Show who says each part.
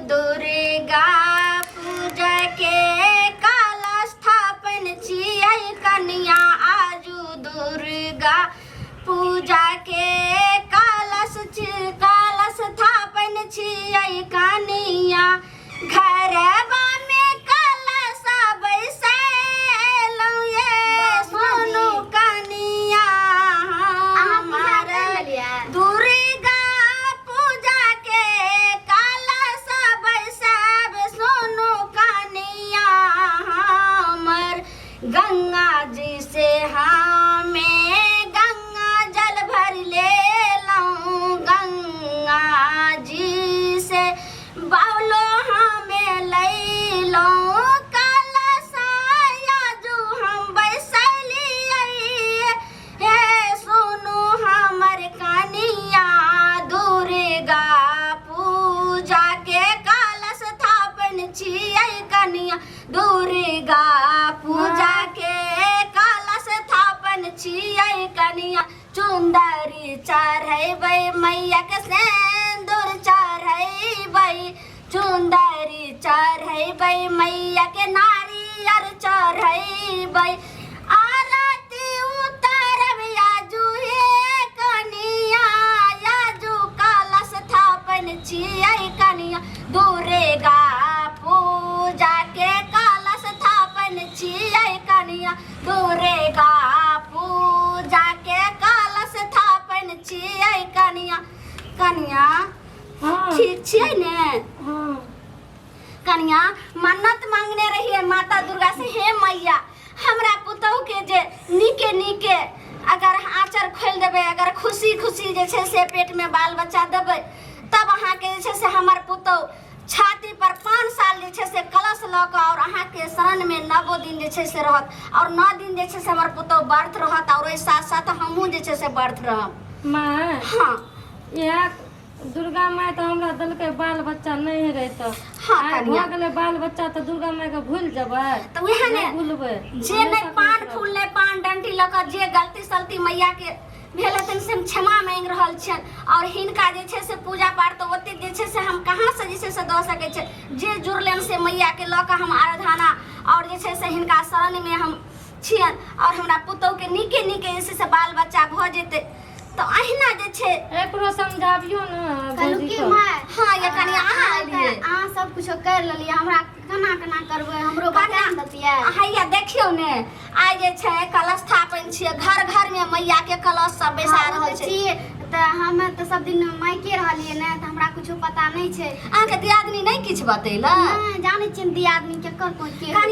Speaker 1: दुर्गा पूजा के काल स्थापन छियै कनिया आजू दुर्गा पूजा के कलश कलश स्थापन छियै कनिया घरबा में कलश बैसेलहुँ ये सोनू कनिया
Speaker 2: अहाँ पूजा
Speaker 1: हमर
Speaker 2: कर लेलियै
Speaker 1: दुर्गा पूजा के कलश बैसाब सोनू कनिया हमर गंगा जी से हमें गंगा जल भर लेलहुँ गंगा जी से बाउलो हमें लैलहुँ कलश आजू हम बैसलियै हे सुनू हमर कनिया दुर्गा पूजा के कलश थापन छियै कनिया दुर्गा पूजा के कलश थापन छियै कनिया चुंदरी चढ़ैबै मैया के सिंदूर चढ़ैबै चुंदरी चढ़ैबै मैया के नारियर चढ़ैबै आरती उतारब आजू हे कनिया आजू कलश थापन छियै कनिया दुर्गा पूजा के कलश थापन छियै कनिया दुर्गा पूजा के कलश थापन छियै कनिया कनिया
Speaker 3: हाँ
Speaker 1: ठीक छियै ने
Speaker 3: हाँ
Speaker 1: कनिया मन्नत मांगने रहिए माता दुर्गा से हे मैया हमरा पुतहु के जे नीके नीके अगर आँचर खोलि देबै अगर खुशी खुशी जे छै से पेटमे बाल बच्चा देबै तब अहाँके जे छै से हमर पुतहु छाती पर 5 साल जे छै से कलश लऽ कऽ आओर अहाँके शरणमे नवो दिन जे छै से रहत आओर 9 दिन जे छै से हमर पुतहु व्रत रहत आओर ओहि साथ साथ हमहूँ जे छै से व्रत रहब।
Speaker 3: माँ।
Speaker 1: हाँ।
Speaker 3: इएह दुर्गा माय तऽ हमरा देलकै बाल बच्चा नहि रहै तऽ
Speaker 1: हाँ
Speaker 3: आइ
Speaker 1: कनिया
Speaker 3: भऽ गेलै बाल बच्चा तऽ दुर्गा मायके भूलि जेबै?
Speaker 1: तऽ उएह ने।
Speaker 3: नहि भूलबै।
Speaker 1: जे नहि पान फूल नहि पान डंटी लऽ कऽ जे गलती सलती मैया के भेल हेतनि से हम क्षमा मांगि रहल छियनि आओर हिनका जे छै से पूजा पाठ तऽ ओतेक जे छै से हम कहाँसँ जे छै से दऽ सकै छियै। जे जुड़लनि से मैयाके लऽ कऽ हम आराधना आओर जे छै से हिनका शरणमे हम छियनि आओर हमरा पुतहुके नीके नीके जे छै से बाल बच्चा भऽ जेतै तऽ अहिना जे छै।
Speaker 3: एकरो समझाबियौ ने
Speaker 2: कहलहुँ
Speaker 3: भौजी
Speaker 2: की
Speaker 3: के।
Speaker 2: माय।
Speaker 1: हाँ ये कनिया, अहाँ एलियै?
Speaker 2: अहाँ सब कुछो कर लेलियै, हमरा केना केना करबै, हमरो बता ने देतियै।
Speaker 1: हैया देखियौ ने, आइ जे छै कलश स्थापन छियै, घर घर में मैया के कलश सब बैसा
Speaker 2: हाँ, ओ
Speaker 1: रहल
Speaker 2: तऽ
Speaker 1: छै।
Speaker 2: छियै तऽ हमे तऽ सब दिन मायके रहलियै ने, तऽ हमरा कुछो पता नहि छै।
Speaker 1: अहाँके दियादनी नहि किछु बतेलक?
Speaker 2: नहि जानै छियै दियादनी केकर कोइ के।
Speaker 1: कनि